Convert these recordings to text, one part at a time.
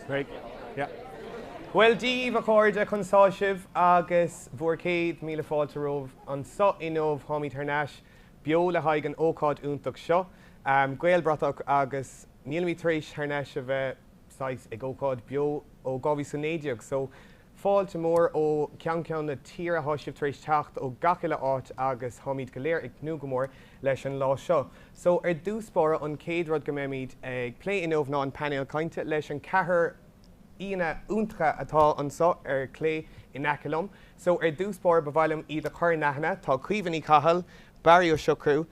Great. Yeah. Bhuel, Dia dhaoibh a chairde, conas tá sibh agus bhur 100,000 fáilte romhaibh anseo inniu. Táimid thar n-ais beo le haghaidh an ócáid iontach seo, Gaelbhratach, agus nílimid tar éis thar n-ais a bheith saghas ag ócáid beo ó 2019 so Fáilte mór ó cheann ceann na tíre, thá sibh tar éis teacht ó gach uile áit agus tháimid go léir ag tnúth go mór leis an lá seo. So, ar dtús báire, an chéad rud go mbeimid ag plé inniu ná an painéal cainte leis an ceathrar aíonna iontacha atá anseo ar clé in aice liom. So, ar dtús báire, ba mhaith liom iad a chur in aithne. Tá Caoimhe Ní Chathail, Barry Ó Siochrú,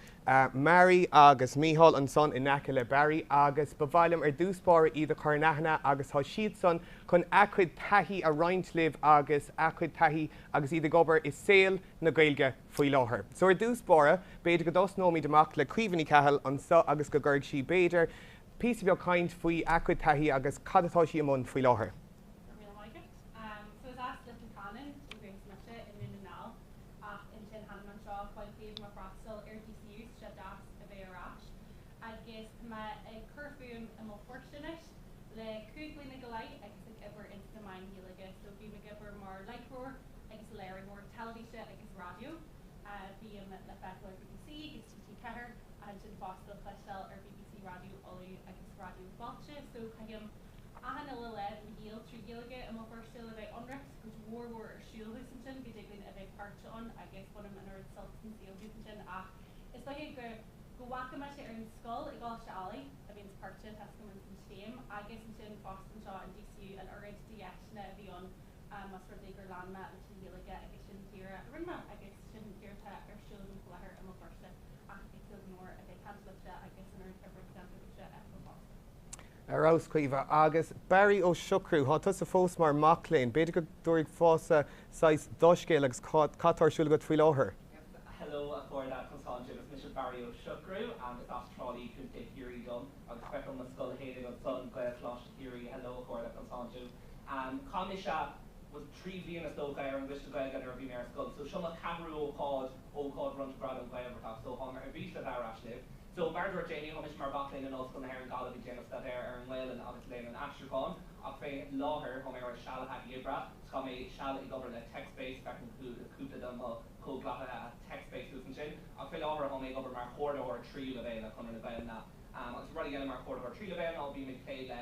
Mary agus Mícheál ansan in aice le Barry agus ba mhaith liom ar dtús báire iad a chur in aithne agus tá siadsan chun a gcuid taithí a roinnt libh agus a gcuid taithí agus iad ag obair i saol na Gaeilge faoi láthair. So ar dtús báire, b'fhéidir go dtosnóimid amach le Caoimhe Ní Chathail anso agus go gcuirfidh sí b'fhéidir píosa beag caint faoi a cuid taithí agus cad atá sí i mbun faoi láthair. Go raibh míle maith agat. So is as Leitir Ceanainn ó dhúchas mise i nDún na nGall. Ach ansin tháinig mé anseo coicís ó shin freastal ar DCU, so sé deas a bheith ar ais. Agus tá mé ag cur fúm i mBéal Feirste anois le 5 bliana go leith agus ag obair ins na meáin Ghaeilge. So bím ag obair mar láithreoir agus léiritheoir teilifíse agus raidió. Bím le feiceáil ar BBC agus TG4 ach ansin fosta le cloisteáil ar BBC Raidió Uladh agus Raidió Fáilte. So caithim achan uile lá de mo shaol trí Ghaeilge i mBéal Feirste le bheith ionraic. Tá cuid mhór mhór ar siúl thuas ansin go dtig linn a bheith páirteach ann agus bainim an oiread sult as an saol thuas ansin ach is dóiche go go bhfaca mise ar an scoil i gColáiste Ailigh a bhíonns páirteach tá a fhios agam ins an scéim agus ansin fosta anseo in DCU an oiread de dheiseanna a bhí ann más rud é gur lean mé leis an Ghaeilge agus sin díreach a rinne mé agus sin díreach atá ar siúl agam faoi láthair i mBéal Feirste ach ag súil go mór a bheith ag caint libhse agus an oiread oibre déanta agaibhse a fheiceáil fosta. Ar fheabhas, Caoimhe. Agus Barry Ó Siochrú, thá tusa fós mar mac léinn. B'fhéidir go dtabharfása saghas do scéal agus cad tá ar siúl agat faoi láthair? Hello a chairde, conas tánn sibh? Is mise Barry Ó Siochrú, is as Trá Lí, Contae Chiarraí dom agus feicim mo scoil fhéinig ansan, Gaelcholáiste Chiarraí. Hello a chairde, conas tánn sibh? Chaith mise 3 bhliain is dócha ar an gCoiste Gaeilge nuair a bhí mé ar scoil, so seo mo cheathrú ócáid, ócáid Bhronnta Gradam Ghaelbhratach, so tháim ar bís le bheith ar ais libh. So, mar a dúirt Jamie, tá mise mar mhac léinn in Ollscoil na hÉireann Gaillimh ag déanamh staidéir ar an nGaelainn agus Léann an Aistriúcháin, ach fé láthair tá mé ar seal thaithí oibre, so chaith mé seal ag obair le TechSpace, feicim cúpla de mo chomhghleacaithe at TechSpace thuas ansin, ach fé láthair tá mé ag obair mar chomhordaitheoir tríú leibhéal le Conradh na Gaelainne. Agus an rud a dhéanaim mar chomhordaitheoir tríú leibhéal ná bím ag plé le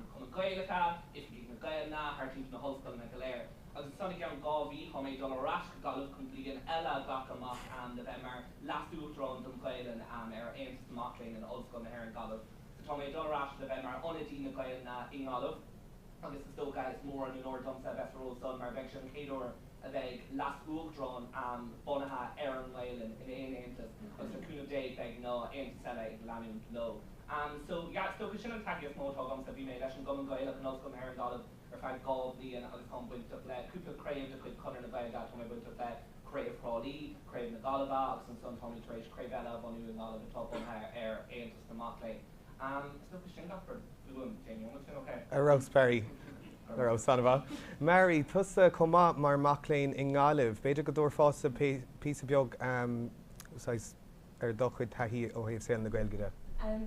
Cumann Gaelacha, Oifigigh na Gaelainne, thar timpeall na hollscoileanna go léir. Agus ansan i gceann 2 mhí tá mé ag dul ar ais go Gaillimh chun bliain eile a ghlacadh amach le bheith mar Leas-Uachtarán don Ghaelainn ar Aontas na Mac Léinn in Ollscoil na hÉireann Gaillimh. So tá mé ag dul ar ais le bheith mar ionadaí na Gaelainne i nGaillimh agus is dócha is mór an onóir domsa a bheith sa ról san mar beidh sé an chéad uair a bheidh Leas-Uachtarán bunaithe ar an nGaelainn in aon aontas agus le cúnamh Dé beidh na haontais eile ag leanúint leo. So yeah is dócha sin an taithí is mó atá agamsa. Bhí mé leis an gCumann Gaelach in Ollscoil na hÉireann Gaillimh ar feadh 2 bhliain agus táim bainteach le cúpla craobh de chuid Chonradh na Gaeilge, tá mé bainteach le Craobh Thrá Lí, Craobh na Gaillimhe agus ansan táimid tar éis craobh eile a bhunú i nGaillimh atá bunaithe ar Aontas na Mac Léinn. Is dócha sin gach rud uaim, Jamie, an bhfuil sin ok? Ar fheabhas Barry. Ar fheabhas, an-mhaith. Mary, tusa chomh maith mar mac léinn i nGaillimh, b'fhéidir go dtabharfása píosa beag saghas ar do chuid taithí ó thaobh saol na Gaeilge de.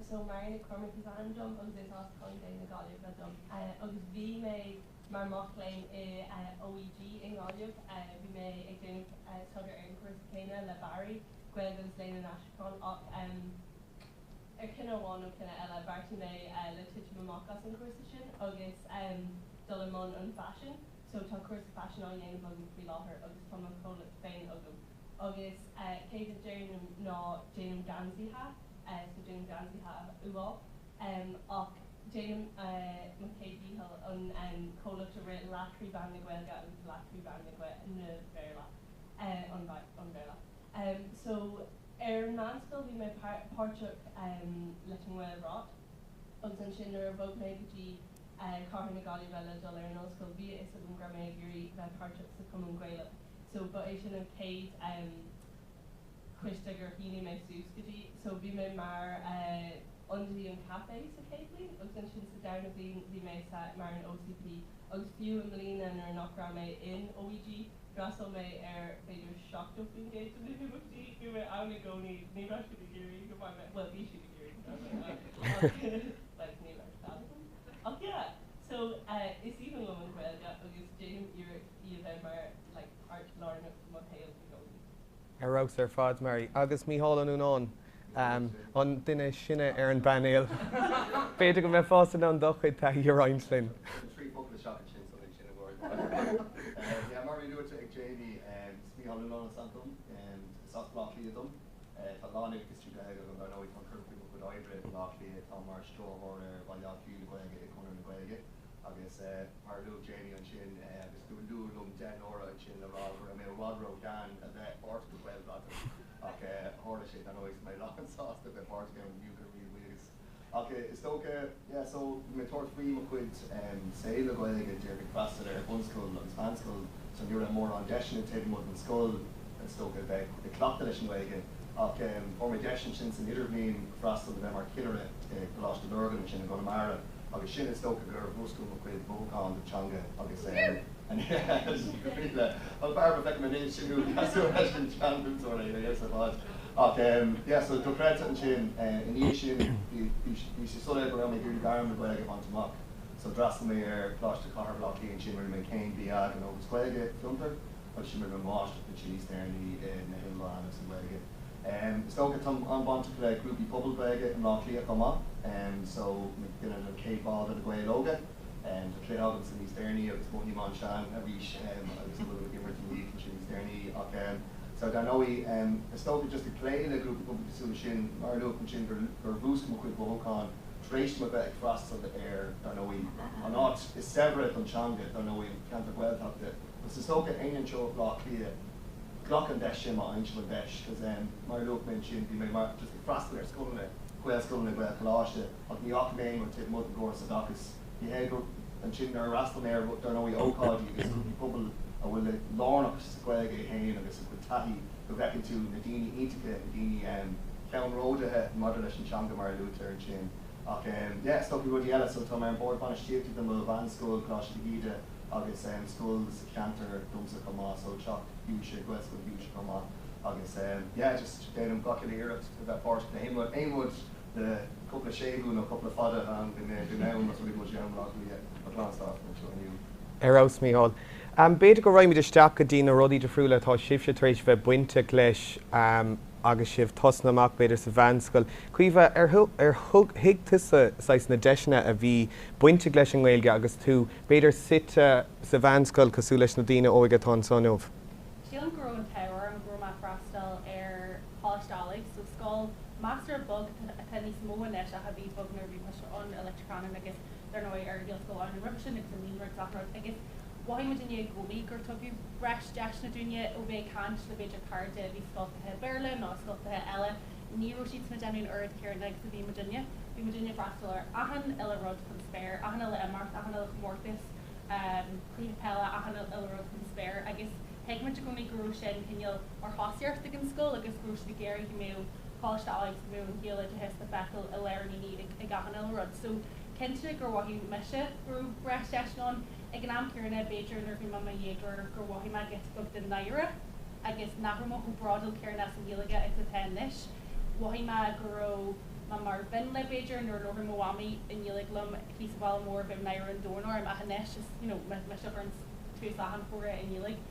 So Mary Nic Cormaic is ainm dom agus is as Contae na Gaillimhe dom. Agus bhí mé mar mac léinn i OEG i nGaillimh. Bhí mé ag déanamh staidéar ar an chúrsa céanna le Barry, Gaeilge agus Léann an Aistriúcháin, ach ar chinneadh amháin nó cinneadh eile bheartaigh mé le titim amach as an chúrsa sin agus dul i mbun an faisin. So tá cúrsa faisin á dhéanamh agam faoi láthair agus tá mo chomhlacht féin agam. Agus céard a déanaim ná déanaim geansaithe, so déanaim geansaithe a fhuáil, ach déanaim mo chéad dhícheall an comhlacht a rith leath trí mheán na Gaeilge agus leath trí mheán na Béarla, an Bhéarla. So ar an meánscoil bhí mé páirteach leis an nGaelbhrat agus ansin nuair a bhog mé go dtí cathair na Gaillimhe le dul ar an ollscoil bhí a fhios agam go raibh mé ag iarraidh bheith páirteach sa Chumann Gaelach. So ba é sin an chéad choiste gur shínigh mé suas go dtí. So bhí mé mar ionadaí an caife sa chéad bhliain agus ansin sa darna bliain bhí mé sa mar an OCP agus fiú i mbliana nuair nach raibh mé in OEG d'fhreastail mé ar b'fhéidir 70% de na himeachtaí. Bhí mé ann i gcónaí, ní raibh siad ag iarraidh go mbeadh mé, bhuel bhí siad ag iarraidh go mbeadh mé ann ach like ní raibh cead agam. Ach yeah so. So is aoibhinn liom an Ghaeilge agus déanaim iarracht í a bheith mar like páirt lárnach de mo shaol i gcónaí. Ar fheabhas ar fad, Mary. Agus Mícheál Ó Núnáin, an duine is sine ar an bpainéal. B'fhéidir go mbeifeása in ann do chuid taithí a roinnt linn. 3 focal isteach ansin so sin a bhfuair. Yeah, mar a bhí luaite ag Jamie, is Mícheál Ó Núnáin is ainm dom. Is as Baile Átha Cliath dom. Tá lánoideachas trí Ghaeilge agam dar ndóigh, táim curtha faoi mo chuid oibre i mBaile Átha Cliath, táim mar stiúrthóir ar Bhaile Átha Cliath le Gaeilge i gConradh na Gaeilge agus mar a luaigh Jamie ansin agus luadh liom 10 n-uaire ansin le rá go raibh mé i bhfad ró-shean a bheith páirteach i Gaelbhratach ach tharla sé dar ndóigh so mé lán sásta a bheith páirteach ann inniu, go raibh míle buíochas. Ach is dócha, yeah, so bhí mé ag tabhairt faoi mo chuid saoil le Gaeilge, déarfainn ag freastal ar bunscoil agus meánscoil, so ní raibh mórán deiseanna taobh amuigh den scoil, is dócha, bheith ag cleachtadh leis an nGaeilge. Ach fuair mé deis ansin san idirbhliain freastal a bheith mar chillire i gColáiste Lurgan ansin i gConamara agus sin is dócha gur mhúscail mo chuid mhothúchán don teanga agus go míle, bhuel Barbara feicim anois sin thú, cosúil leis an tseanmhúinteoir é, ar fad. Ach yeah, so dochreidte ansin, i ndiaidh sin bhí bhí sé soiléir go raibh mé ag iarraidh gairm le Gaeilge a bhaint amach. So d'fhreastail mé ar Choláiste Chathair Bhaile Átha Cliath ansin, rinne mé céim BA Gnó agus Gaeilge, Fiontar, agus sin rinne mé máistreacht ansin níos deireanaí i na hIlmheáin agus an Ghaeilge. Is dócha táim an-bhainteach le grúpaí pobail Gaeilge i mBleá Cliath chomh maith, so mé duine den chéad bhall de na Gaeil Óga. Tá cluiche agamsa níos deireanaí agus mothaím an-sean arís agus go bhfuilim ag imirt i league ansin níos deireanaí ach So, dar ndóigh, is dócha just ag plé le grúpaí pobail cosúil leis sin, mar a luadh ansin, gur gur mhúscail mo chuid mhothúchán tar éis dom a bheith ag freastal ar, dar ndóigh, an áit is saibhre don teanga, dar ndóigh, an ceantar Gaeltachta. Agus is dócha, éinne anseo i Bleá Cliath, glac an deis sin má fhaigheann sibh an deis, cos mar a luaigh mé ansin, bhí mé mar, just ag freastal ar scoileanna, Gaelscoileanna, Gaelcholáiste, ach ní fhaca mé aon rud taobh amuigh den gcóras oideachais. Ní hé gur ansin nuair a fhreastail mé ar, dar ndóigh, ócáidí agus grúpaí pobail a bhfuil lárnach sa Ghaeilge í féin agus a gcuid taithí, go bhfeiceann tú na daoine iontacha, na daoine ceannródaithe maidir leis an teanga mar a luaitear ansin. Ach yeah, is dócha rudaí eile, so tá mé ar an bord bainistíochta do mo mheánscoil, Coláiste de hÍde, agus scoil sa cheantar domsa chomh maith, so Teach Giúise, Gaelscoil Ghiúise chomh maith. Agus yeah, just déanaim gach uile iarracht a bheith páirteach in aon rud le cúpla séimhiú nó cúpla fada ann, bhí mé bhí mé ann más rud é go bhfuil sé ann Baile Átha Cliath ach lán sásta anseo inniu. Ar fheabhas, Mícheál. B'fhéidir go raghaimid isteach go dtí na rudaí difriúla atá sibhse tar éis bheith bainteach leis agus sibh tosnú amach b'fhéidir sa mheánscoil. Caoimhe, ar ar thug thuig tusa saghas na deiseanna a bhí bainteach leis an nGaeilge agus tú b'fhéidir suite sa mheánscoil cosúil leis na daoine óga atá anseo inniu? Sílim go raibh an t-ádh orm go raibh mé ag freastal ar Choláiste Ailigh, so scoil measartha beag atá níos mó anois ach a bhí beag nuair a bhí mise ann i Leitir Ceanainn agus dar ndóigh ar Ghaelscoil Abhann roimhe sin agus an Naíonra agus achan rud agus mhothaigh muidinne i gcónaí gur tugadh breis deiseanna dúinne ó bheith ag caint le b'fhéidir cairde a bhí scoltaithe Béarla nó scoltaithe eile, ní raibh siadsan ag déanamh an oiread céanna agus a bhí muidinne. Bhí muidinne ag freastal ar achan uile rud chun spéir, achan uile imeacht, achan uile chomórtas. cluiche peile, achan uile rud chun spéir agus thuig muid i gcónaí go raibh sin cineál mar thosaíocht ag an scoil agus go raibh siad ag iarraidh go mbeadh Coláiste Ailigh agus go mbeadh an Ghaeloideachas le feiceáil i lár an aonaigh ag ag achan uile rud. So cinnte gur mhothaigh mise go raibh breis deiseanna ann. Ag an am céanna b'fhéidir nuair a bhí mé i mo dhéagóir gur mhothaigh mé giota beag den náire agus nach raibh mé chomh bródúil céanna as an Ghaeilge agus atá anois. Mhothaigh mé go raibh mé mar mhionlaigh b'fhéidir nuair a labhair mo mhamaí i nGaeilge liom thíos sa bhaile mór bheadh náire an domhain orm ach anois is you know mise a chuireann tús achan chomhrá i nGaeilge.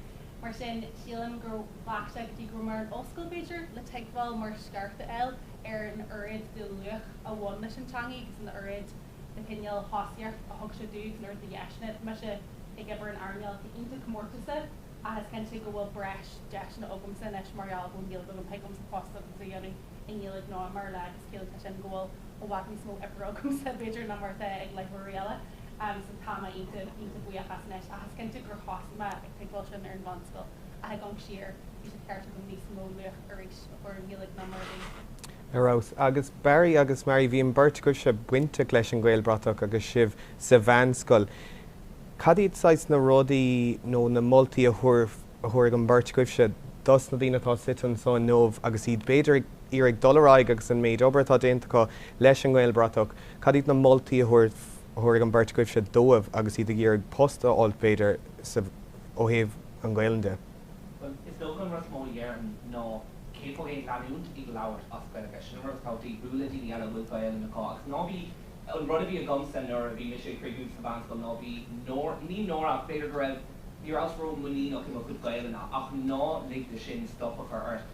Mar sin sílim gur ghlac sé go dtí go raibh mé ar an ollscoil b'fhéidir le tuigbheáil mar sceart a fháil ar an oiread de luach a bhain leis an teanga agus an oiread de chineál thosaíocht a thug sé dúinn agus an oiread de dheiseanna. Tá mise ag obair in earnáil atá iontach comórtasach ach is cinnte go bhfuil breis deiseanna agamsa anois mar gheall go bhfuil Gaeilge agam, thig liomsa post s'agamsa a dhéanamh i nGaeilge nó i mBéarla agus ciallaíonn sé sin go bhfuil i bhfad níos mó oibre agamsa b'fhéidir ná mar atá ag láithreoirí eile so tá mé iontach iontach buíoch as anois ach is cinnte gur thosaigh mé ag tuigbheáil sin ar an mheánscoil ach ag amharc siar bhí sé ceart agam níos mó luach arís a chur ar an Ghaeilge ná mar a bhí. Ar fheabhas. Agus Barry agus Mary, bhí an bheirt agaibhse bainteach leis an Ghaelbhratach agus sibh sa mheánscoil. Cad iad saghas na rudaí nó na moltaí a thabharfaidh an bheirt agaibhse dos na daoine atá suite anso inniu agus iad b'fhéidir ag iarraidh dul ar aghaidh agus an méid obair atá déanta acu leis an nGaelbhratach, cad iad na moltaí a thabharfaidh an bheirt agaibhse dóibh agus iad ag iarraidh post a fháilt b'fhéidir sa ó thaobh an Ghaelainn de? Bhuel, is dócha an rud is mó a dhéarfainn ná 100% leanúint ag labhairt as Gaeilge. Sin an rud is tábhachtaí, bualadh le daoine eile a bhfuil Gaelainn acu agus ná bí. An rud a bhí agamsa nuair a bhí mise ag críochnú sa mheánscoil ná bhí náire, ní náire ach b'fhéidir go raibh, ní rabhas ró-mhuiníneach i mo chuid Gaelainne ach ná lig do sin stop a chur ort.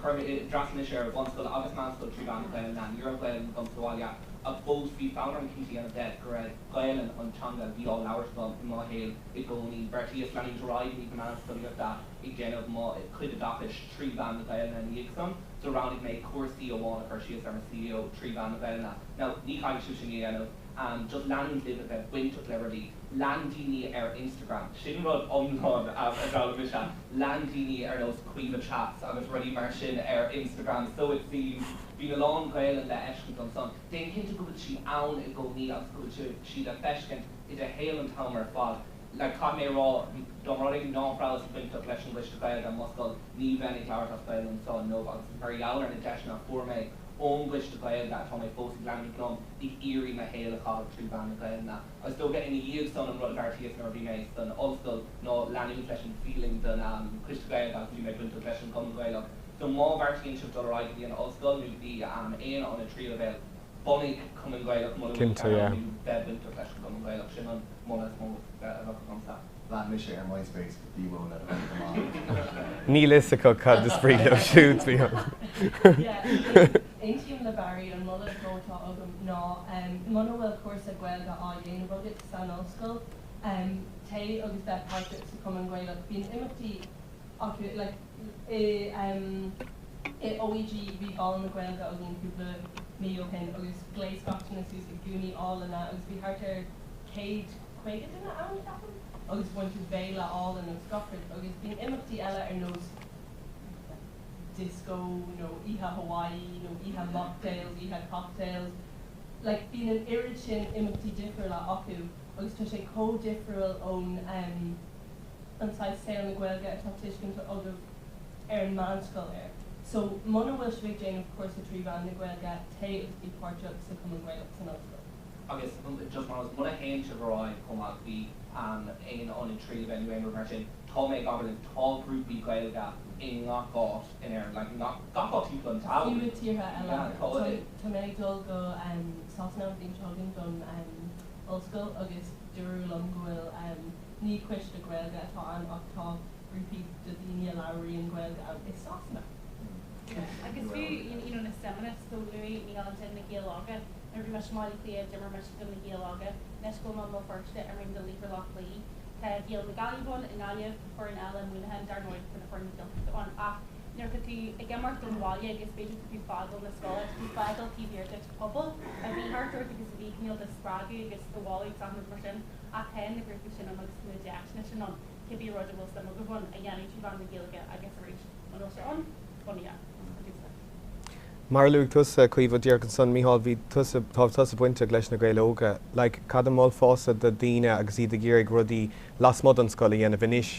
Chuir mé, d'fhreastail mise ar bhunscoil agus meánscoil trí mheán na Gaelainne, ní raibh Gaelainn agam sa bhaile ach fós bhí fonn orm cinnte a dhéanamh de go raibh Gaelainn an teanga a bhí á labhairt agam i mo shaol i gcónaí. Bheartaíos leanúint ar aghaidh i ndiaidh na meánscolaíochta ag déanamh mo chuid oideachais trí mheán na Gaelainne ina dhiaidh san so roghnaigh mé cúrsaí amháin a chur síos ar mo CAO trí mheán na Gaelainne. Now ní chaithfidh sibh sin a dhéanamh, just leanúint libh a bheith bainteach le rudaí. Lean daoine ar Instagram, sin rud iomlán a d'fhoghlaim mise, lean daoine ar nós Caoimhe Chats agus rudaí mar sin ar Instagram, so it seems. Bíonn a lán Gaelainn le feiscint ansan. Déan cinnte go bhfuil sí ann i gcónaí agus go bhfuil sí le feiscint i do shaol an t-am ar fad. Like, caithfidh mé a rá, dá mba rud é nach rabhas bainteach leis an gcoiste Gaeilge i mo scoil, ní bheinn ag labhairt as Gaeilge anseo inniu agus mar gheall ar na deiseanna a fuair mé ón gcoiste Gaeilge atá mé fós ag leanúint liom ag iarraidh mo shaol a chaitheamh trí mheán na Gaeilge. Agus is dócha ina dhiaidh san an rud a bheartaíos nuair a bhí mé san ollscoil ná leanúint leis an feeling don choiste Gaeilge agus bhí mé bainteach leis an gCumann Gaelach. So má bheartaíonn sibh dul ar aghaidh go dtí an ollscoil nó go dtí aon ionad tríú leibhéal, bunaigh Cumann Gaelach muna bhfuil Cinnte, cheana yeah. nó bheith bainteach leis an gCumann Gaelach. Sin an moladh is mó a bheadh agamsa. Lean mise ar MySpace go Bíobó le do thoil go maith. Níl fhios acu cad is brí leo siúd, Mícheál. Yeah, aontaím le Barry, an moladh is mó atá agam ná muna bhfuil cúrsa Gaeilge á dhéanamh agat san ollscoil, téigh agus bheith páirteach sa Chumann Gaelach. Bíonn imeachtaí acu, like, i i OÉG bhí Bál na Gaeilge againn cúpla mí ó shin agus ghléas gach duine suas i gúnaí álainne agus bhí thart ar 150 duine ann, ceapaim, agus bhain siad béile álainn agus gach rud agus bíonn imeachtaí eile ar nós disco nó oíche Hawaii nó oíche mocktails, oíche cocktails, like bíonn an oiread sin imeachtaí difriúla acu agus tá sé chomh difriúil ón an saghas saol na Gaeilge atá tuiscint agaibh ar an meánscoil air. So, muna bhfuil sibh ag déanamh cúrsa trí mheán na Gaeilge, téigh agus bí páirteach sa Chumann Gaelach san ollscoil. Agus just mar muna théann sibh ar aghaidh chomh maith go dtí aon ionad tríú leibhéal nó aon rud mar sin, tá mé ag abair libh, tá grúpaí Gaeilge i ngach áit in Éirinn, like ngach, gach áit timpeall an domhain. Fiú i tíortha eile. Yeah, tá. Tá mé ag dul go Sasana an bhliain seo chugainn don ollscoil agus dúradh liom go bhfuil Ní coiste Gaeilge atá ann ach tá grúpaí de dhaoine a labhraíonn Gaeilge ann i Sasana. Agus fiú you know na suimeanna so luaigh Mícheál ansin na Gaeil Óga nuair a bhí mise i mBaile Átha Cliath d'imir mise do na Gaeil Óga anois go bhfuil mé i mBéal Feirste imrím do Leitrim Lee Tá Gaeil na Gaillimhe ann i nGaillimh tá foireann eile i Muineachán dar ndóigh tá na foireann Gaeltachta ann ach nuair atá tú ag imirt don bhaile agus b'fhéidir tá tú ag fágáil na scoile tá tú ag fágáil taobh thiar duit pobal a bhí thart ort agus a bhí cineál do spreagadh agus do mholadh agus achan rud mar sin. Ach tá na grúpaí sin ann agus tá na deiseanna sin ann, cibé rud a bhfuil suim agaibh ann a dhéanamh trí mheán na Gaeilge agus arís, muna bhfuil sé ann, bunaigh é. Mar a luaigh tusa, Caoimhe, díreach ansan, Mícheál, bhí tusa, tá tusa bainteach leis na Gaeil Óga. Like, cad a mholfása do daoine agus iad ag iarraidh rudaí lasmuigh den scoil a dhéanamh anois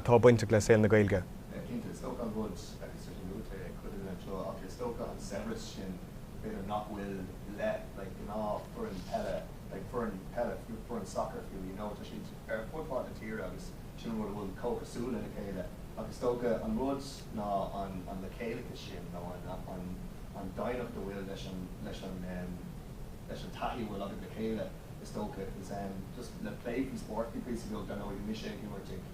atá bainteach le saol na Gaeilge? Cinnte, is dócha an rud, agus tá sé luaite ag chuile dhuine anseo, ach is dócha an saibhreas sin, b'fhéidir nach bhfuil le, like, gnáth foireann peile, like foireann peile, foireann sacair fiú, you know, tá siad ar fud fad na tíre agus sin an rud a bhfuil chomh cosúil lena chéile ach is dócha an rud ná an an le chéileachas sin nó an an an doimhneacht a bhfuil leis an leis an em leis an taithí a bhfuil agaibh le chéile is dócha is em just le plé faoi spórt faoi píosa beag dar ndóigh bhí mise ag imirt ag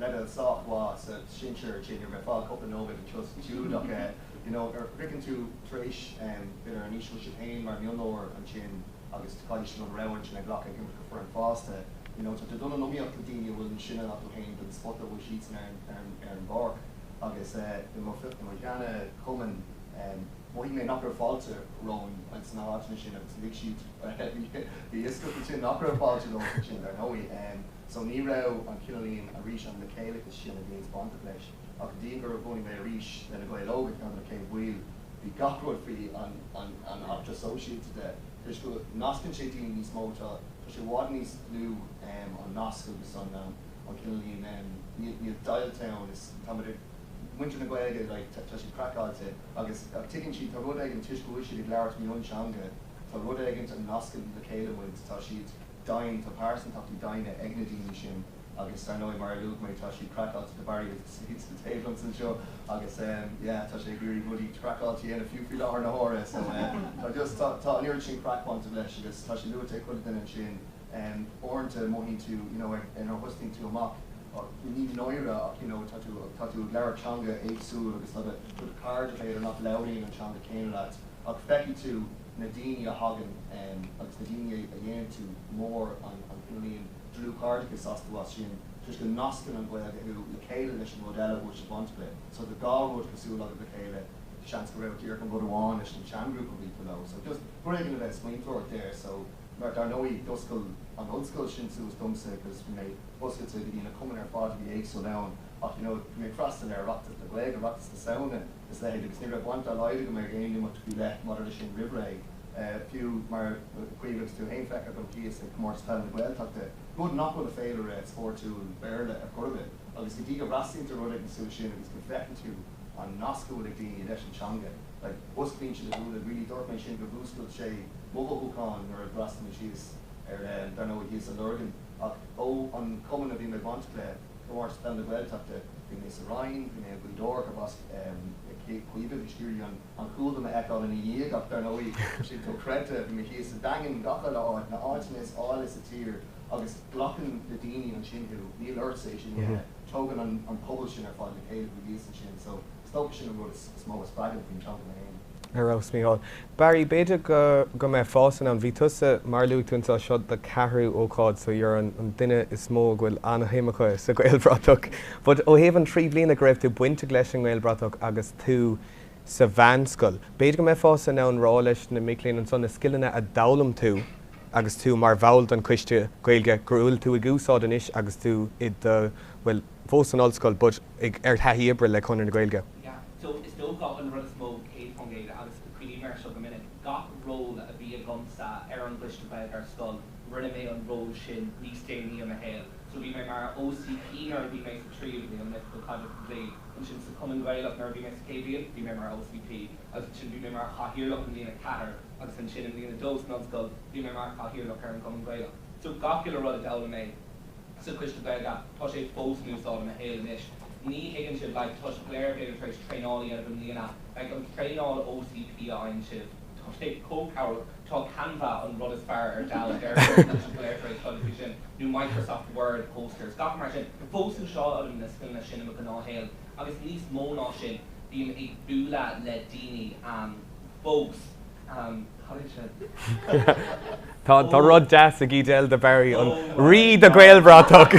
leibhéal sách mhaith sa sinsear ansin ní raibh mé ag fáil cúpla nóiméad anseo sa stiúideo ach eh you know nuair a shroicheann tú tar éis em b'fhéidir an aois a bhfuil sibh féin mar mionúir ansin agus caithfidh sibh an rogha ansin a ghlacadh ag imirt go foireann fásta. You know, tá tú ag dul in iomaíocht le daoine a bhfuil níos sine ná tú féin don spota a bhfuil siadsan ar an ar an bpáirc agus i mo i mo sheana chumann mhothaigh mé nach raibh fáilte romhainn ins na háiteanna sin agus lig siad bhí a fhios acu ansin nach raibh fáilte romhat ansin dar ndóigh. So ní raibh an cineáilín arís an le chéileachas sin a bhíonns bainteach leis ach go dtí gur bhunaigh mé arís le na Gaeil Óga ceann de na chéad bhaill bhí gach rud faoi an an an eachtra sóisialta de toisc go nascann sé daoine níos mó tá tá sé i bhfad níos dlúth an nasc agus an an cineáilín níl níl deighilt ann is táimid ag muintir na Gaeilge like tá tá siad craiceáilte agus ach tuigeann siad tá rud éigin toisc go bhfuil siad ag labhairt mionteanga tá rud éigin a nascann le chéile muid tá siad doimhin tá pearsantachtaí doimhne ag na daoine sin. Agus dar ndóigh, mar a luaigh mé, tá siad craiceáilte do Barry thíos sa taobh liomsa anseo agus yeah, tá sé ag iarraidh rudaí craiceáilte a dhéanamh fiú faoi láthair na huaire. So tá just, tá, tá an oiread sin craic bainte leis agus tá sé luaite ag chuile duine ansin. Uaireanta mothaíonn tú, you know, ag, nuair a thosaíonn tú amach, ní náire ach, you know, tá tú, tá tú ag labhairt teanga éagsúil agus tá do, do chairde b'fhéidir nach labhraíonn an teanga céanna leat ach feicfidh tú na daoine a thagann agus na daoine a dhéanann tú mór an, an cineál dlúthchairdeachas astu as sin toisc go nascann an Ghaeilge thú le chéile leis an rud eile a bhfuil sibh bainteach le. So tá dhá rud cosúil agaibh le chéile, seans go raibh díreach an rud amháin leis an seanghrúpa a bhí tú leo. So just rud éigin a bheith ag smaointeoireacht air. So mar dar ndóigh d'oscail an ollscoil sin suas domsa because bhí mé oscailte go dtí na cumainn ar fad a bhí éagsúil ann ach you know bhí mé ag freastal ar Oireachtas na Gaeilge, Oireachtas na Samhna is leithéid agus ní raibh baint dá laghad agam ag aon imeacht faoi leith maidir leis sin roimh ré. Fiú mar Caoimhe agus tú féin feicthe agam thíos ag Comórtas Peile na Gaeltachta, rud nach bhfuil i féilire spórtúil Béarla ar chor ar bith. Agus go dtí go bhfreastalaíonn tú ar rud éigin cosúil sin agus go bhfeiceann tú an nasc a bhfuil ag daoine leis an teanga, like, osclaíonn sé do shúile, really. Dúirt mé sin go bhfuascail sé mo mhothúcháin nuair a d'fhreastail mé síos ar, dar ndóigh, thíos i Lurgan. Ach ó an cumann a bhí mé bainteach le, Comórtas Peile na Gaeltachta, bhí mé sa Rinn, bhí mé i Gaoth Dobhair, gurb as Caoimhe, bhí siad ag iarraidh an cúl dom a fheiceáil ina dhiaidh ach dar ndóigh tá sé dochreidte, bhí mé thíos sa Daingean, gach uile áit, na áiteanna is áille sa tír agus glacann na daoine ansin thú, níl ortsa é sin a dhéanamh, tógann an pobal sin ar fad le chéile thú thíos ansin so is dócha sin an rud is mó a spreagann faoin teanga mé féin. Ar fheabhas, Mícheál. Barry, b'fhéidir go go mbeifeása in ann, bhí tusa, mar a luaigh tú anseo, seo do ceathrú ócáid so you're an an duine is mó a bhfuil an-shuim acu sa Ghaelbhratach. But ó thaobh an 3 bliana go raibh tú bainteach leis an nGaelbhratach agus tú sa mheánscoil, b'fhéidir go mbeifeása in ann rá leis na mic léinn ansan na scileanna a d'fhoghlaim tú agus tú mar bhall den choiste Gaeilge go bhfuil tú ag úsáid anois agus tú i do, bhuel, fós san ollscoil but ag, ar thaithí oibre le Conradh na Gaeilge. Yeah, so is dócha an rud is mó 100% agus cuimhním air seo go minic, gach ról a bhí agamsa ar an gCoiste Gaeilge ar scoil, rinne mé an ról sin níos déanaí i mo shaol. So bhí mé mar OCP nuair a bhí mé sa tríú bliain, an Oifigeach Caidrimh Poiblí, ansin sa Chumann Gaelach nuair a bhí mé sa chéad bhliain, bhí mé mar OCP, agus ansin bhí mé mar Chathaoirleach i mbliain a ceathair, agus ansin i mbliain a dó san ollscoil, bhí mé mar Chathaoirleach ar an gCumann Gaelach. So gach uile rud a d'fhoghlaim mé sa Choiste Gaeilge, tá sé fós in úsáid i mo shaol anois. Ní thuigeann sibh, like, tá sibh go léir b'fhéidir tar éis traenáil a dhéanamh i mbliana, like, an traenáil OCP a fhaigheann sibh, tá sé chomh cabhrach, tá Canva an rud is fearr ar domhan, déarfainn, tá sibh go léir tar éis cloisteáil faoi sin, nó Microsoft Word posters, gach mar sin. Fós úsáidim na scileanna sin i mo ghnáthshaol agus níos mó ná sin, bím ag bualadh le daoine fós. Cad é sin? Tá tá rud deas ag Edel do Barry, an rí de Ghaelbhratach.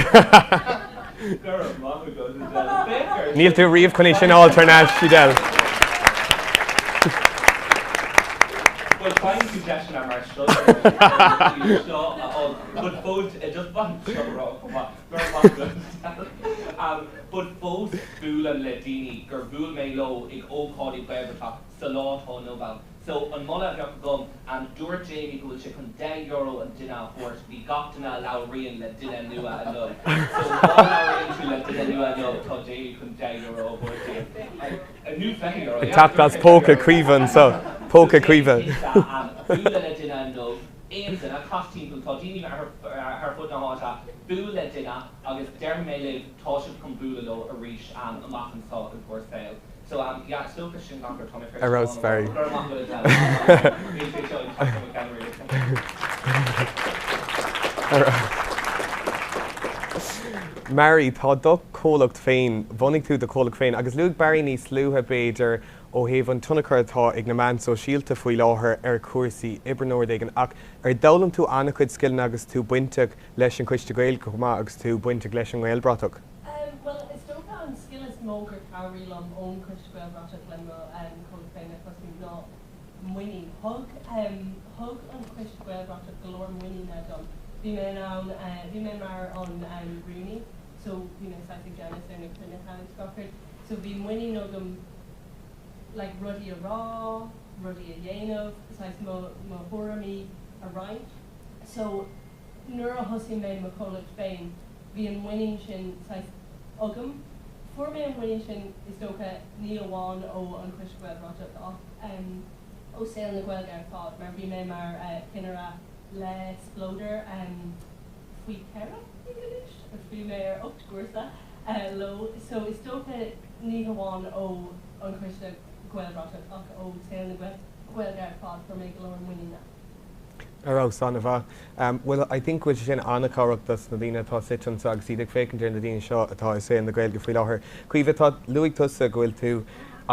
Go raibh maith agat, Edel. Féach air Níl tú riamh chun é sin a fháil thar n-ais, Edel. Bhuel, faigheann tú deiseanna mar seo seo a fháil. But fós, just bain seo a rá chomh maith. Go raibh maith agat, Edel. But fós buailim le daoine gur bhuail mé leo ag ócáidí Gaelbhratach sa lá atá inniu ann. So, an moladh a bheadh agam, dúirt Jamie go bhfuil sé chun €10 an duine a thabhairt do gach duine a labhraíonn le duine nua inniu. So, má labhraíonn tú le duine nua inniu, tá Jamie chun €10 a thabhairt duit. Nó €20, Ag yeah, teacht as póca Caoimhe anseo. Póca Caoimhe. Bualadh le duine inniu, aon duine, cas timpeall, tá daoine ar fud na háite, buail le duine agus déarfaidh mé libh, tá sibh chun bualadh leo arís amach anseo i bhur saol. So um yeah is dócha sin gach rud tá mé tar éis Ar fheabhas Barry. Go raibh maith agat Edel. Níl sé seo ag teacht ó mo cheann riamh. Mary, tá do chomhlacht féin, bhunaigh tú do chomhlacht féin agus luaigh Barry níos luaithe b'fhéidir ó thaobh an tionchar atá ag na meáin sóisialta faoi láthair ar chúrsaí oibre nó rud éigin ach ar d'fhoghlaim tú an-chuid scileanna agus tú bainteach leis an Choiste Gaeilge chomh maith agus tú bainteach leis an nGaelbhratach? Bhuel, is dócha an scil is mó gur chabhraigh liom ón Choiste Gaelbhratach le mo chomhlacht féin a thosú ná muinín. Thug thug an Coiste Gaelbhratach go leor muiníne dom. Bhí mé in ann, bhí mé mar an rúnaí so bhí mé saghas i gceannas ar na cruinnithe agus gach rud. So bhí muinín agam like rudaí a rá, rudaí a dhéanamh, saghas mo mo thuairimí a roinnt. So nuair a thosaigh mé mo chomhlacht féin, bhí an muinín sin saghas agam. Fuair mé an muinín sin, is dócha, ní amháin ó an Choiste Gaelbhratach ach ó saol na Gaeilge ar fad, mar bhí mé mar chinnire le Spleodar faoi cheithre bliana anois. agus bhí mé ar 8 gcúrsa leo so is dócha ní hamháin ó an Coiste Gaelbhratach ach ó saol na Gaeilge ar fad fuair mé go leor muiníne. Ar fheabhas, an-mhaith. Bhuel, I think go bhfuil sé sin an-chabhrach dos na daoine atá suite anseo agus iad ag féachaint ar na daoine seo atá i saol na Gaeilge faoi láthair. Caoimhe, tá, luaigh tusa go bhfuil tú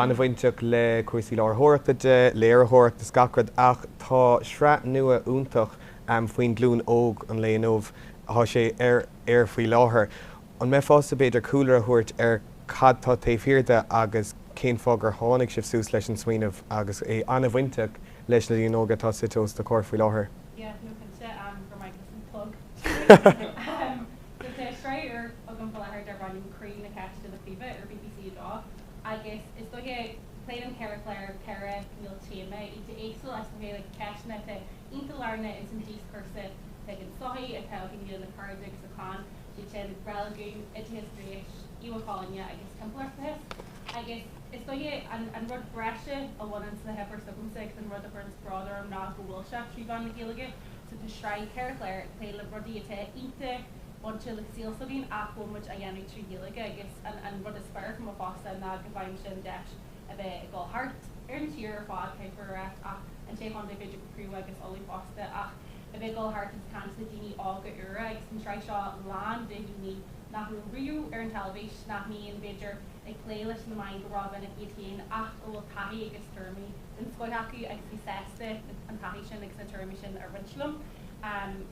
an-bhainteach le cúrsaí láithreoireachta de, léiritheoireacht is gach rud ach tá sraith nua iontach faoin ghlúin óg an lae inniu, tá sé ar aer faoi láthair. An mbeifeása b'fhéidir cúlra a thabhairt ar cad tá taobh thiar de agus cén fáth gur tháinig sibh suas leis an smaoineamh agus é an-bhainteach leis na daoine óga atá suite os do chomhair faoi láthair? Yeah, no cinnte, go raibh maith agat as an plug. So tá sraith úr agam faoi láthair darb ainm Croí na Ceiste le Caoimhe ar BBC 2 agus is dóiche pléann an ceithre chlár ceithre cineál téama iontach éagsúil is dóiche like ceisteanna atá iontach lárnach ins an díoscúrsa atá ag an tsochaí, atá againne le cairde agus le clann, siad sin reiligiún, oideachas gnéis, íomhá colainne agus timpeallachtachas. Agus is dóiche an an rud breise a bhaineanns le hobair s'agamsa agus an rud a chuireanns bród orm ná go bhfuil sé trí mheán na Gaeilge. So tá sraith ceithre chlár ag plé le rudaí atá iontach bainte le saol s'againn ach bhfuil muid á dhéanamh trí Ghaeilge agus an an rud is fearr faoi mo phost ná go bhfaighimse an deis a bheith ag dul thart ar an tír ar fad, caithfear a ráit, ach an sé chontae b'fhéidir go príomha agus Ulaidh fosta ach a bheith ag dul thart agus caint le daoine óga úra agus an tsraith seo lán de dhaoine nach raibh riamh ar an teilifís, nach mbíonn, b'fhéidir, ag plé leis na meáin go rómhinic iad féin ach a bhfuil taithí agus tuairimí den scoth acu agus bhí sásta an taithí sin agus na tuairimí sin a roinnt liom.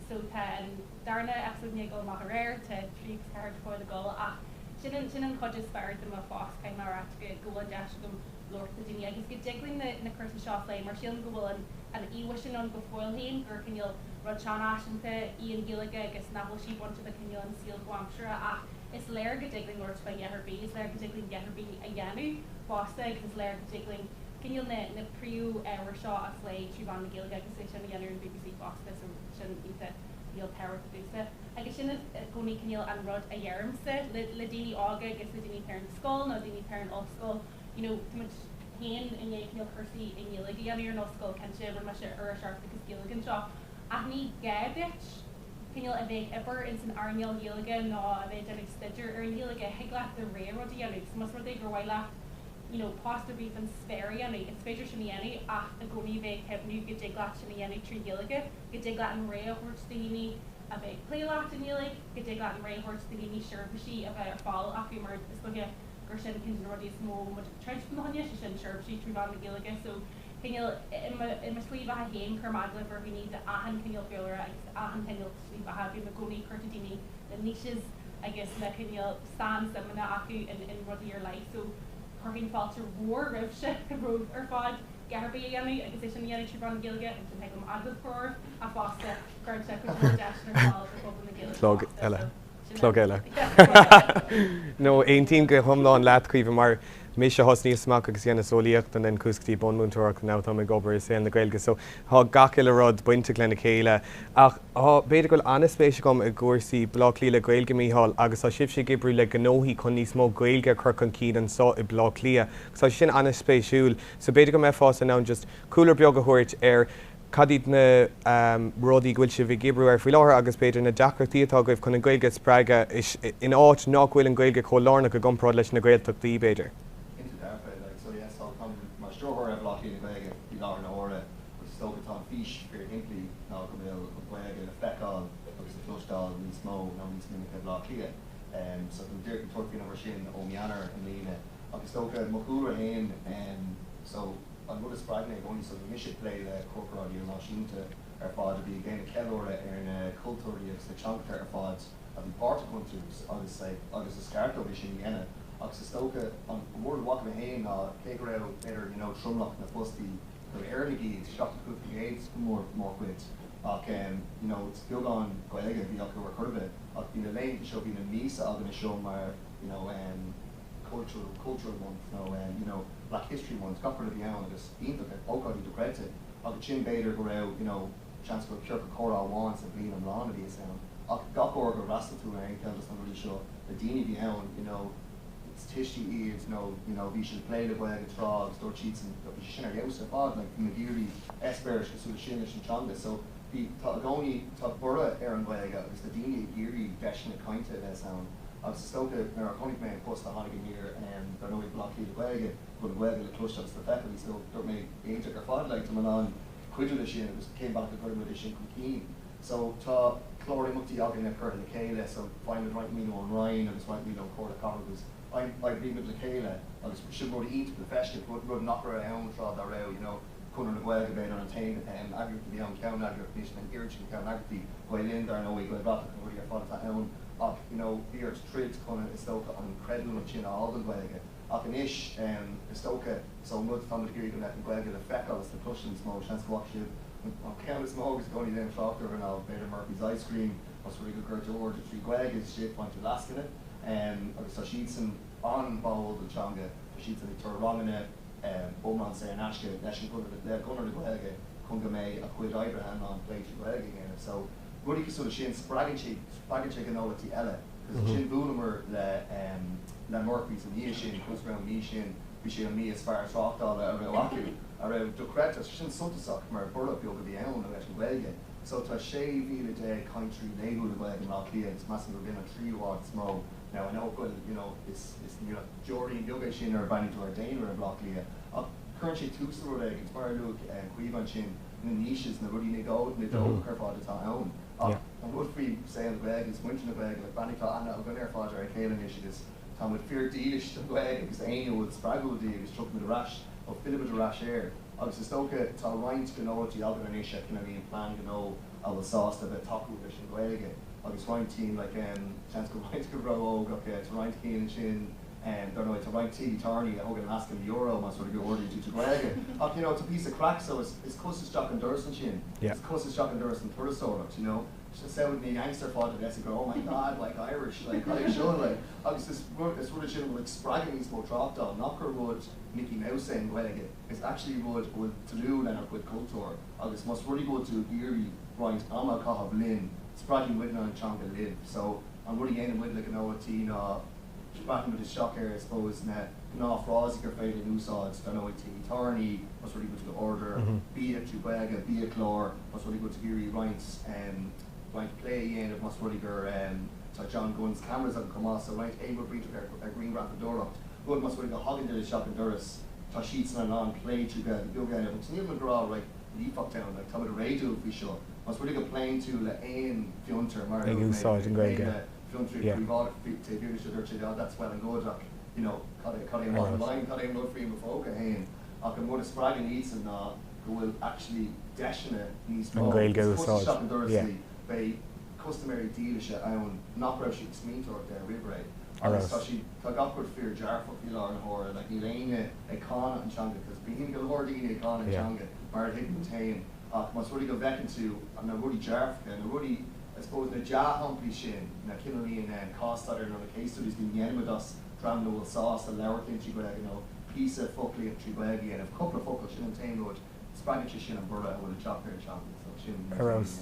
So tá an darna eipeasóid i ndiaidh dul amach aréir, tá 3 agus 4 go fóill le dul ach sin an, sin an chuid is fearr de mo phost, caithfidh mé a ráit, go, go bhfuil an deis agam labhairt le daoine agus go dtig linn na, na cúrsaí seo a phlé mar sílim go bhfuil an, an íomhá sin ann go fóill féin gur cineál rud seanfhaiseanta í an Ghaeilge agus nach bhfuil sí bainte le cineál an saol comhaimseartha ach is léir go dtig linn labhairt fá dhath ar bith, is léir go dtig linn a dhath ar bith a dhéanamh fosta agus is léir go dtig linn cineál na, na príomh-ábhair seo a phlé trí mheán na Gaeilge agus é sin a dhéanamh ar an bbc fosta so sin iontach cineál tábhachtach domhsa. Agus sin i gcónaí cineál an rud a dheirimse le, le daoine óga agus le daoine atá ar an scoil nó daoine atá ar an ollscoil, you know, tá muid féin i ndiaidh cineál cúrsaí i nGaeilge a dhéanamh ar an ollscoil, cinnte, rinne mise iriseoireacht agus Gaeilge anseo, ach ní gá duit cineál a bheith ag obair ins an earnáil Ghaeilge nó a bheith ag déanamh staidéar ar an Ghaeilge, thig leat do rogha rud a dhéanamh. So más rud é gur mhaith leat you know post ar bith faoin spéir a dhéanamh, is féidir sin a dhéanamh ach i gcónaí bheith ag cuimhniú go dtig leat sin a dhéanamh trí Ghaeilge, go dtig leat an rogha a thabhairt do dhaoine a bheith ag plé leat i nGaeilge, go dtig leat an rogha a thabhairt do dhaoine seirbhísí a bheith ar fáil acu mar is dóiche gur sin ceann de na rudaí is mó a bhfuil muid ag troid fá choinne, sé sin seirbhísí trí mheán na Gaeilge. So cineál i mo i mo shlí bheatha féin cuirim agallamh ar dhaoine d'achan cineál cúlra agus d'achan chineál slí bheatha. Bím i gcónaí ag cuartú daoine le niches agus le cineál sainsuimeanna acu in in rudaí ar leith. So chuirfinn fáilte mhór roimhse romhaibh ar fad a dhath ar bith a dhéanamh agus é sin a dhéanamh trí mheán na Gaeilge. Ansin thig liom agallamh a chur oraibh ach fosta cuireann sé cuid mhór deiseanna ar fáil do phobal na Gaeilge Plug fosta. eile. So Plug eile. No, aontaím go hiomlán leat, Caoimhe, mar mise thosnaíos amach agus dhéanas eolaíocht and then chuas go dtí bunmúinteoireacht and now táim ag obair i saol na Gaeilge so tá gach uile rud bainteach lena chéile. Ach tá, b'fhéidir go bhfuil an-spéis agam i gcúrsaí Baile Átha Cliath le Gaeilge, Mícheál, agus tá sibhse ag oibriú le gnóthaí chun níos mó Gaeilge a chur chun cinn anseo i Baile Átha Cliath agus tá sé sin an-spéisiúil so b'fhéidir go mbeifeása in ann just cúlra beag a thabhairt ar Cad iad na rudaí go bhfuil sibh ag oibriú air faoi láthair agus b'fhéidir na deacrachtaí atá agaibh chun an Ghaeilge a spreagadh in áit nach bhfuil an Ghaeilge chomh lárnach i gcomparáid leis na Gaeltachtaí, b'fhéidir? Cinnte dearfa, like so yes tá táim mar stiúrthóir ar Bhaile Átha Cliath na Gaeilge faoi láthair na huaire agus is dócha tá an fís fíor shimplí ná go mbeadh an Ghaeilge le feiceáil agus le cloisteáil níos mó nó níos minice i Bhaile Átha Cliath. So táim díreach ag tabhairt faoin obair sin ó mí Eanáir i mbliana agus is dócha mo chúlra féin so An rud a spreag mé i gcónaí so bhí mise ag plé le corparáidí ilnáisiúnta ar fad a bhí ag déanamh ceiliúradh ar na cultúirí agus na teangacha ar fad a bhí páirteach iontu agus like agus is ceart dóibh é sin a dhéanamh agus is dócha an rud a bhfaca mé féin ná cé go raibh b'fhéidir you know tromlach na fostaí gur Éireannaigh iad, 75% go mór mórchuid ach em you know is beagán Gaeilge a bhí acu ar chor ar bith ach bhí na laethanta seo bhí na míosa againne seo mar you know em cultural cultural month nó you know black history month gach rud a bhí ann agus iontach ócáidí dochreidte ach ansin b'fhéidir go raibh you know seans gur ciorcal comhrá amháin sa bhliain iomlán a bhíos ann ach gach uair gur fhreastail tú ar aon cheann dos na rudaí seo na daoine a bhí ann you know is tuistí iad nó you know bhí siad ag plé le Gaeilge tráth agus dúirt siadsan bhí sé sin ar fheabhas ar fad like bhí muid ag iarraidh eispéiris cosúil leis sin leis an teanga so. Bhí, tá i gcónaí, tá borradh ar an Ghaeilge agus tá daoine ag iarraidh deiseanna cainte a bheith ann agus is dócha nuair a chonaic mé an post a tháinig aniar, dar ndóigh Baile Átha Cliath le Gaeilge, go bhfuil an Ghaeilge le cloisteáil agus le feiceáil níos mó, dúirt mé iontach ar fad like tá mé in ann cuidiú leis sin agus cén bealach a gcuireann muid é sin chun cinn. So tá clár imeachtaí againne curtha le chéile so faighimid roinnt maoiniú ón Roinn agus roinnt maoiniú ón Chomhairle Cathrach agus oibrímid le chéile agus sin rud iontach le feiscint, rud nach raibh ann tráth dá raibh, you know. Conradh na Gaeilge, b'fhéidir, an t-aon eagraíocht a bhí ann, ceanneagraíocht, anois an oiread sin ceanneagraíochtaí, Gael Linn, dar ndóigh, Gaelbhratach, na rudaí ar fad atá ann, ach, you know, bhí ort troid chun, is dócha, an chreidiúnacht sin a fháil don Ghaeilge. Ach anois, is dócha, so an rud atá muid ag iarraidh go mbeadh an Ghaeilge le feiceáil is le cloisteáil níos mó, seans go bhfaca sibh, an ceann is mó agus i gcónaí déanaim trácht orthu ná b'fhéidir Murphy's Ice Cream, más rud é go gcuireann tú order trí Ghaeilge istigh, faigheann tú lascaine, agus tá siadsan an-bháúil don teanga, tá siadsan ag tabhairt ranganna, iomlán saor in aisce leis an gConradh le Conradh na Gaeilge chun go mbeidh a chuid oibrithe in ann plé trí Ghaeilge a dhéanamh. So rudaí cosúil leis sin, spreagann sé spreagann sé gnólachtaí eile. Because ansin bhuaileamar le le Murphy's an mhí sin, cos go raibh an mhí sin, bhí sé an mhí is fearr tráchtála a raibh acu, a raibh dochreidte. So sin suntasach mar borradh beag a bhí ann leis an Ghaeilge. So tá 16,000 cainteoirí laethúla Gaeilge i mBleá Cliath agus measaim gurb in an tríú háit is mó. Now I know go bhfuil, you know, is is ní deoirín beag é sin nuair a bhreathnaíonn tú ar daonra i mBleá Cliath, ach cuireann sé tús le rud éigin. Mar a luaigh Caoimhe ansin, na niches, na rudaí nideogacha ar fad atá ann. Ach an rud faoi saol na Gaeilge agus muintir na Gaeilge, like breathnaigh, tá aithne againn ar fad ar a chéile anois agus tá muid fíor-dhílis don Ghaeilge agus éinne a bhfuil spreagúil di agus tiocfaimid ar ais, nó fillfimid ar ais air. Agus is dócha tá roinnt gnólachtaí againn anois a cineál plean gnó a bhfuil sásta a bheith tacúil leis an Ghaeilge agus roinnt cinn like seans go roinnt go ró-óg ach tá roinnt cinn ansin dar ndóigh tá roinnt tithe tábhairne a thugann lascaine euro más rud é go ordaíonn tú trí Ghaeilge ach you know tá píosa craic so is is cos isteach an doras ansin is cos isteach an doras an turasóireacht you know samhlaigh na Yanks ar fad a bheas ag rá oh my god like Irish like cad é seo like agus is rud is rud é sin a bhfuil ag spreagadh níos mó tráchtáil nach gur rud Mickey Mouse é an Ghaeilge is actually rud a bhfuil dlúth lenár gcuid cultúir. Agus más rud é go bhfuil tú ag iarraidh roinnt ama a chaitheamh linn, spreagfaidh muidne an teanga libh. So, an rud a dhéanann muid le gnólachtaí ná breathnaíonn muid isteach ar, I suppose, na gnáthfhrásaí gur féidir linn úsáid, dar ndóigh, tithe tábhairne, más rud é go bhfuil tú ag order bia trí Ghaeilge, biachlár, más rud é go bhfuil tú ag iarraidh roinnt, roinnt plé a dhéanamh, más rud é gur, tá John Gunn's Cameras againn chomh maith, so roinnt aon rud b'fhéidir ar, ar ghrianghrafadóireacht, rud más rud é go thagann duine isteach an doras, tá siadsan in ann plé trí Ghaeilge beag a dhéanamh agus níl muid ag rá right líofacht ann like táimid réadúil faoi seo más rud é go bpléann tú le aon fhiontar mar a Ag dúirt mé úsáid an ag plé Ghaeilge. le fiontraí Yeah. príobháideach faoi taobh thiar de seo dúirt sé oh that's well and good ach you know cad é cad é an bottom line cad é an rud faoi mo phóca fhéin ach an rud a spreagann iadsan ná go bhfuil actually deiseanna níos An mó Ghaeilge a is cos úsáid. isteach an doras Yeah. í beidh custaiméirí dílise ann nach raibh siad ag smaointeoireacht air roimh ré Ar agus tá fheabhas. siad Tá gach rud fíor dearfach faoi láthair na huaire, like níl éinne ag cáineadh an teanga cos bíonn go leor daoine ag cáineadh an Yeah. teanga mar a thuigeann muid féin ach más rud é go bhfeiceann tú na rudaí dearfacha, na rudaí I suppose na dea-shamplaí sin, na cineáilín cás-staidéir nó na case studies go ndéanaimid as dreamanna a bhfuil sásta labhairt linn trí Ghaeilge nó píosa foclaíocht trí Ghaeilge a dhéanamh, cúpla focal, sin an t-aon rud, spreagann sé sin an borradh a bhfuil ag teacht ar an teanga so sin Ar fheabhas.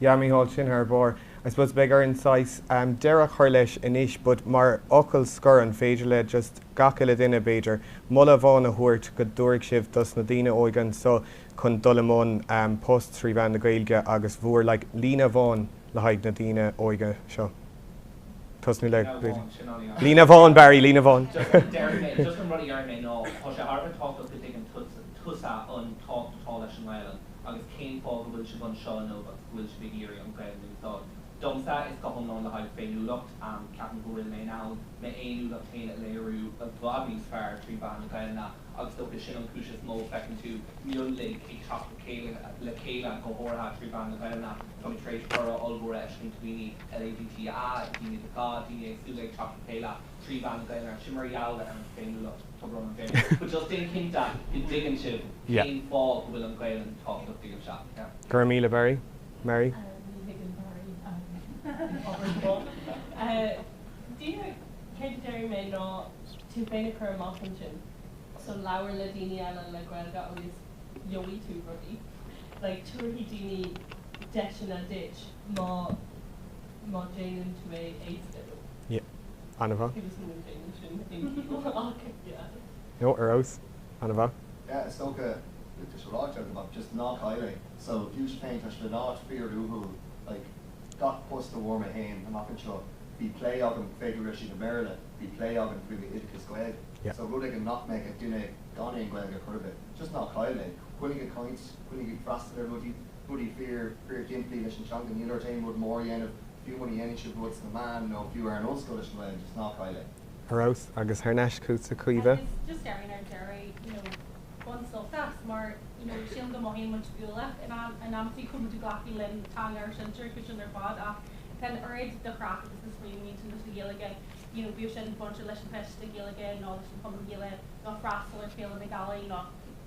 Yeah, Mícheál, sin thar barr. I suppose beidh orainn saghas deireadh a chur leis anois but mar fhocal scoir an féidir le just gach uile duine b'fhéidir moladh amháin a thabhairt go dtabharfaidh sibh dos na daoine óige anseo chun dul i mbun post trí mheán na Gaeilge agus bhur like líne amháin le haghaidh na daoine óige seo. Tosnú le Líne amháin, sin an Líne amháin Barry, líne amháin. Just déarfaidh mé, just an rud a dhéarfaidh mé ná tá sé thar a bheith tábhachtach go dtuigeann tusa an tábhacht atá leis an nGaelainn agus cén fáth go bhfuil sibh anseo inniu agus go bhfuil sibh ag iarraidh an Ghaelainn a úsáid. Domsa, is go hiomlán le haghaidh féiniúlacht. Ceapaim go bhfuil mé in ann m'fhéiniúlacht féin a léiriú i bhfad níos fearr trí mheán na Gaelainne agus is dócha sin an chúis is mó feiceann tú mionlaigh ag teacht le chéile le chéile go háirithe trí mheán na Gaelainne. Táimid tar éis borradh ollmhór a fheiscint, daoine LADTA, daoine de dhath, daoine éagsúla ag teacht le chéile. 3 mheán na Gaelainne, sin mar gheall ar an féiniúlacht, tá brón orm déarfainn. But just déan cinnte go dtuigeann sibh cén fáth go bhfuil an Ghaelainn tábhachtach daoibhse. Yeah. Go raibh míle Barry. Mary? Ní thuigeann Barry an obair seo. Díreach céard a déarfaidh mé ná tú féin a chur amach ansin. So labhair le daoine eile le Gaeilge agus gheobhaidh tú rudaí. Like tabharfaidh daoine deiseanna duit má má déanann tú é éasca dóibh. Yeah. An-mhaith. Agus ní déanann sin aon chiall ach yeah. No, ar fheabhas. An-mhaith. Yeah, is dócha. Tá sé ráite agam ach just ná caill é. So fiú sibh féin tá sibh in áit fíor uathúil like gach post a bhfuair mé féin amach anseo bhí plé agam cé go raibh siad i mBéarla bhí plé agam faoi m'oideachas Gaeilge. So rud éigin nach mbeadh ag duine gan aon Ghaeilge ar chor ar bith. Just ná caill é. Coinnigh ag caint, coinnigh ag freastal ar rudaí, rudaí fíor fíor shimplí leis an teanga. Níl ort aon rud mór a dhéanamh fiú muna dhéanann sibh rud sna meáin nó fiú ar an ollscoil leis an Ghaeilge just ná caill é. Ar fheabhas, agus thar n-ais chugatsa Caoimhe. Agus just déarfainn ar deireadh, you know, bain sult as mar, you know, sílim go mothaíonn muid uallach in am, in amantaí go bhfuil muid ag glacadh linn teanga ár sinsear agus sin ar fad ach tá an oiread de chraic agus de spraoi a bhaineann leis an Ghaeilge, you know, bíodh sin bainte leis an Choiste Gaeilge nó leis an Chumann Gaeilge nó freastal ar Féile na Gealaí nó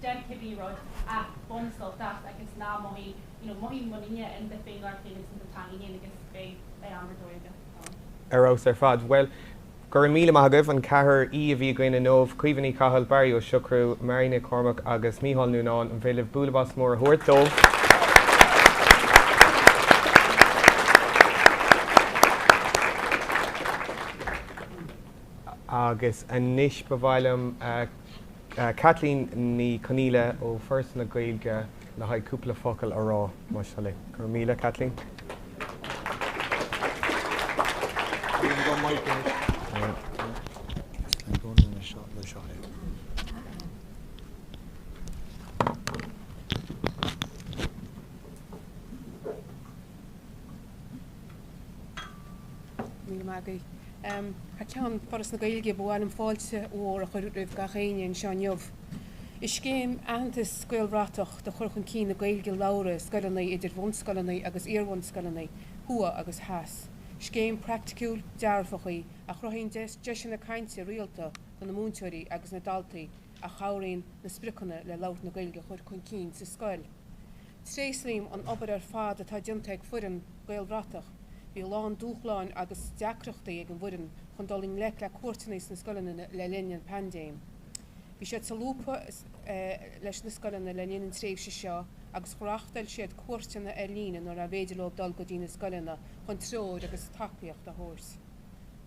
déan cibé rud ach bain sult as agus ná mothaigh, you know, mothaigh muiníne in do féiniúlacht féin agus in do teanga féin agus beidh, beidh am ar dóigh agat. Ar fheabhas ar fad. Bhuel, go raibh míle maith agaibh, an ceathrar aoi a bhí againn inniu, Caoimhe Ní Chathail, Barry Ó Siochrú, Mary Nic Cormaic agus Mícheál Nuanáin, an féidir libh bualadh bos mór a thabhairt dóibh? Agus anois ba mhaith liom Caitlín Ní Chonaola ó Foras na Gaeilge le haghaidh cúpla focal a rá, más toil é. Go raibh míle, Caitlín. Míle maith agaibh. Thar ceann Foras na Gaeilge, ba mhaith liom fáilte mhór a chur roimh gach éinne anseo inniu. Is scéim aitheantais Gaelbhratach do chur chun cinn na Gaeilge labhartha i scoileanna idir bhunscoileanna agus iarbhunscoileanna, thuaidh agus theas. Scéim praiticiúil, dearfach í a chruthaíonn deiseanna cainte rialta do na múinteoirí agus na daltaí a chabhraíonn na spriocanna le labhairt na Gaeilge a chur chun cinn sa scoil. Tréaslaím an obair ar fad atá déanta ag foireann Gaelbhratach. Bhí a lán dúshláin agus deacrachtaí ag an bhfoireann chun dul i ngleic le cuairteanna sna scoileanna le linn an paindéim. Bhí siad solúbtha leis na scoileanna le linn an tréimhse seo agus reáchtáil siad cuairteanna ar líne nuair nárbh fhéidir leo dul go dtí na scoileanna chun treoir agus tacaíocht a thabhairt.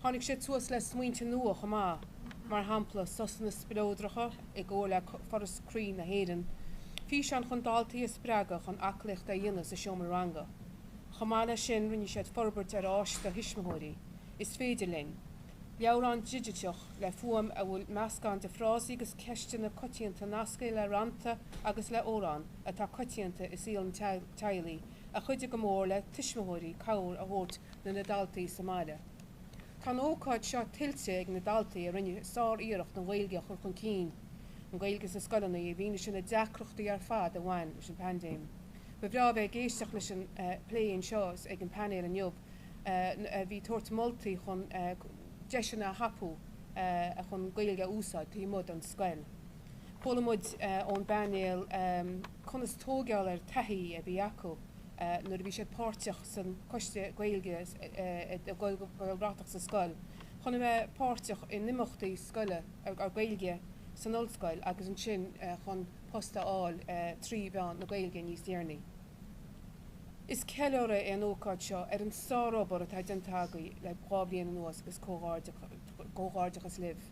Tháinig siad suas le smaointe nua chomh maith, mar shampla sosanna spleodracha i gcomhar le Foras Croí na hÉireann, físeáin chun daltaí a spreagadh chun aclaíocht a dhéanamh sa seomra ranga. Chomh maith leis sin, rinne siad forbairt ar áis do thuismitheoirí, Is féidir linn! Leabhrán digiteach le fuaim a bhfuil meascán de frásaí agus ceisteanna coitianta nasctha le rannta agus le amhráin atá coitianta i saol an teaghlaigh a chuidigh go mór le tuismitheoirí cabhair a thabhairt do na daltaí sa mbaile. Tá an ócáid seo tuillte ag na daltaí a rinne sár-iarracht an Ghaeilge a chur chun cinn, an Ghaeilge sna scoileanna, i bhfianaise na deacrachtaí ar fad a bhain leis an bpaindéim. Ba bhreá a bheith ag éisteacht leis an plé anseo ag an bpainéal inniu a bhí ag tabhairt moltaí chun deiseanna a thapú chun Gaeilge a úsáid taobh amuigh den scoil. Chuala muid ón bpainéal conas tóigeáil ar taithí a bhí acu nuair a bhí siad páirteach san Coiste Gaeilge Gaelbhratach sa scoil chun a bheith páirteach in imeachtaí scoile ar Gaeilge san ollscoil agus ansin chun post a fháil trí mheán na Gaeilge níos deireanaí. Is ceiliúradh é an ócáid seo ar an sárobair atá déanta agaibh le 2 bhliain anuas agus comhghairdeachas libh.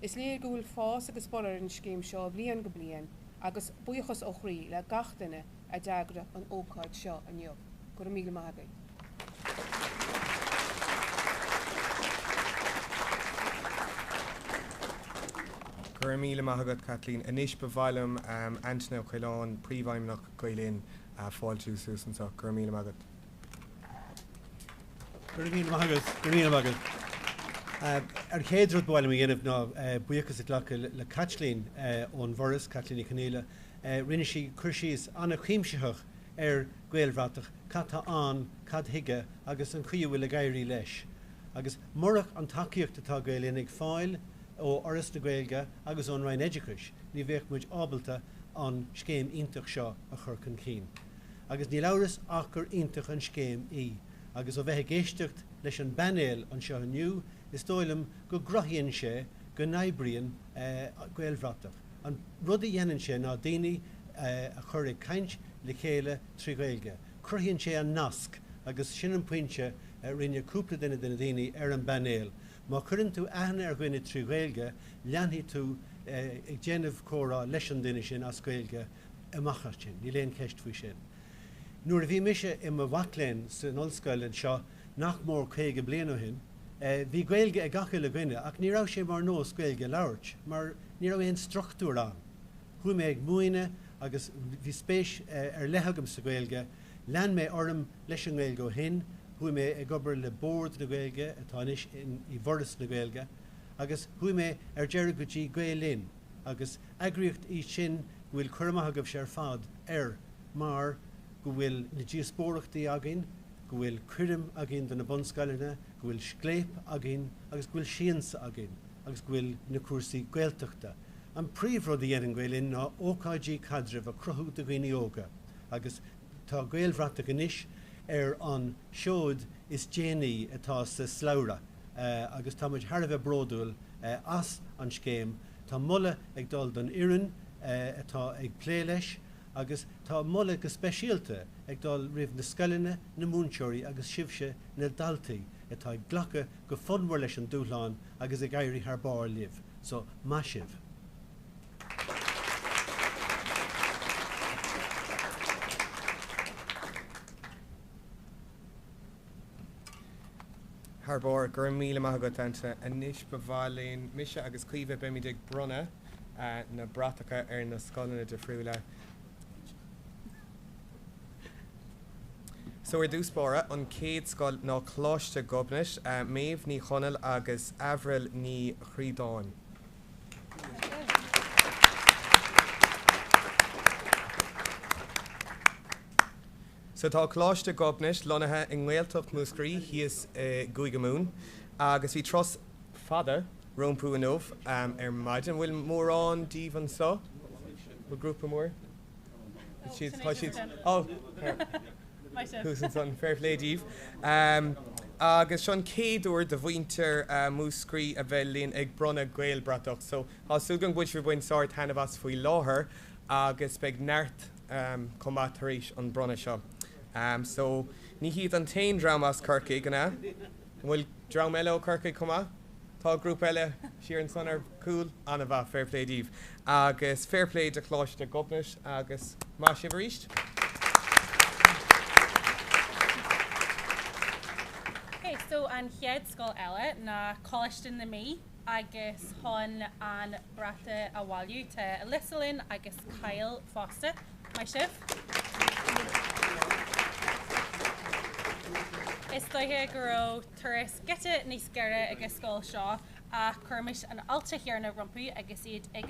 Is léir go bhfuil fás agus borradh ar an scéim seo ó bhliain go bliain agus buíochas ó chroí le gach duine a d'eagraigh an ócáid seo inniu. Go raibh míle maith agaibh. Go raibh míle maith agat, Caitlín. Anois ba mhaith liom Antaine Ó Coileáin, Príomhfheidhmeannach Gael Linn, a fáiltiú suas anseo. Go raibh míle maith agat. Go raibh míle maith agat. Go raibh míle maith agat. An chéad rud ba mhaith liom a dhéanamh ná buíochas a ghlacadh le Caitlín ón bhForas, Caitlín Ní Chonaola. Rinne sí cur síos an-chuimsitheach ar Gaelbhratach, cad tá ann, cad chuige agus an chaoi a bhfuil ag éirí leis. Agus murach an tacaíocht atá Gael Linn ag fáil ó Fhoras na Gaeilge agus ón Roinn Oideachais, ní bheadh muid ábalta an scéim iontach seo a chur chun cinn. Agus níl amhras ach gur iontach an scéim í. Agus ó bheith ag éisteacht leis an bpainéal anseo inniu, is dóigh liom go gcruthaíonn sé go n-oibríonn Gaelbhratach. An rud a dhéanann sé ná daoine a chur ag caint le chéile trí Ghaeilge. Cruthaíonn sé an nasc agus sin an pointe a rinne cúpla duine de na daoine ar an bpainéal. Má chuireann tú aithne ar dhuine trí Ghaeilge, leanfaidh tú ag déanamh comhrá leis an duine sin as Gaeilge. amach as sin, níl aon cheist faoi sin. Nuair a bhí mise i mo mhac léinn san ollscoil anseo nach mór 50 bliain ó shin, bhí Gaeilge ag gach uile dhuine ach ní raibh sé mar nós Gaeilge a labhairt mar ní raibh aon struchtúr ann. Chuaigh mé ag múineadh agus bhí spéis ar leith agam sa Ghaeilge. Lean mé orm leis an nGaeilge ó shin, chuaigh mé ag obair le Bord na Gaeilge, atá anois i bhForas na Gaeilge, agus chuaigh mé ar deireadh go dtí Gael Linn agus eagraíocht í sin go bhfuil cur amach agaibhse ar fad air mar go bhfuil na díospóireachtaí againn, go bhfuil coirm againn do na bunscoileanna, go bhfuil Scléip againn agus go bhfuil Siansa againn agus go bhfuil na cúrsaí Gaeltachta. An príomhrud a dhéanann Gael Linn ná ócáidí caidrimh a chruthú do dhaoine óga agus tá Gaelbhratach anois ar an seoid is déanaí atá sa slabhra agus tá muid thar a bheith bródúil as an scéim. Tá moladh ag dul don fhoireann atá ag plé leis agus tá moladh go speisialta ag dul roimh na scoileanna, na múinteoirí agus sibhse na daltaí atá ag glacadh go fonnmhar leis an dúshlán agus ag éirí thar barr libh. So, maith sibh. Thar barr. Go raibh míle maith agat, Antaine. Anois ba mhaith linn, mise agus Caoimhe, beimid ag bronnadh na bratacha ar na scoileanna difriúla. So ar dtús báire, an chéad scoil ná Coláiste Ghobnait, Méabh Ní Chonaill agus Avril Ní Chríodáin. So tá Coláiste Ghobnait lonnaithe i nGaeltacht Mhúscraí thíos i gCúige Mumhan agus bhí turas fada rompu inniu ar maidin. Bhfuil mórán díobh anseo? Bhfuil grúpa mór? Siad, tá siad, oh, thuas ansan, fair play díobh. Agus seo an chéad uair do mhuintir Mhúscraí a bheith linn ag bronnadh Gaelbhratach. So tá súil agam go bhfuil sibh ag baint sár-taitneamh as faoi láthair agus beidh neart chomh maith tar éis an bronnadh seo. So ní hiad an t-aon dream as Corcaigh, an ea? An bhfuil dream eile ó Corcaigh chomh maith? Tá grúpa eile siar ansan ar cúl. An-mhaith, fair play daoibh. Agus fair play do Choláiste Ghobnait agus maith sibh arís. Ok, so an chéad scoil eile ná Coláiste na Mí agus chun an bratach a bhailiú tá Alyssa linn agus Kyle fosta. Maith sibh. Is dóiche go raibh turas giota níos giorra ag an scoil seo ach cuirimis an fháilte chéanna rompu agus iad ag.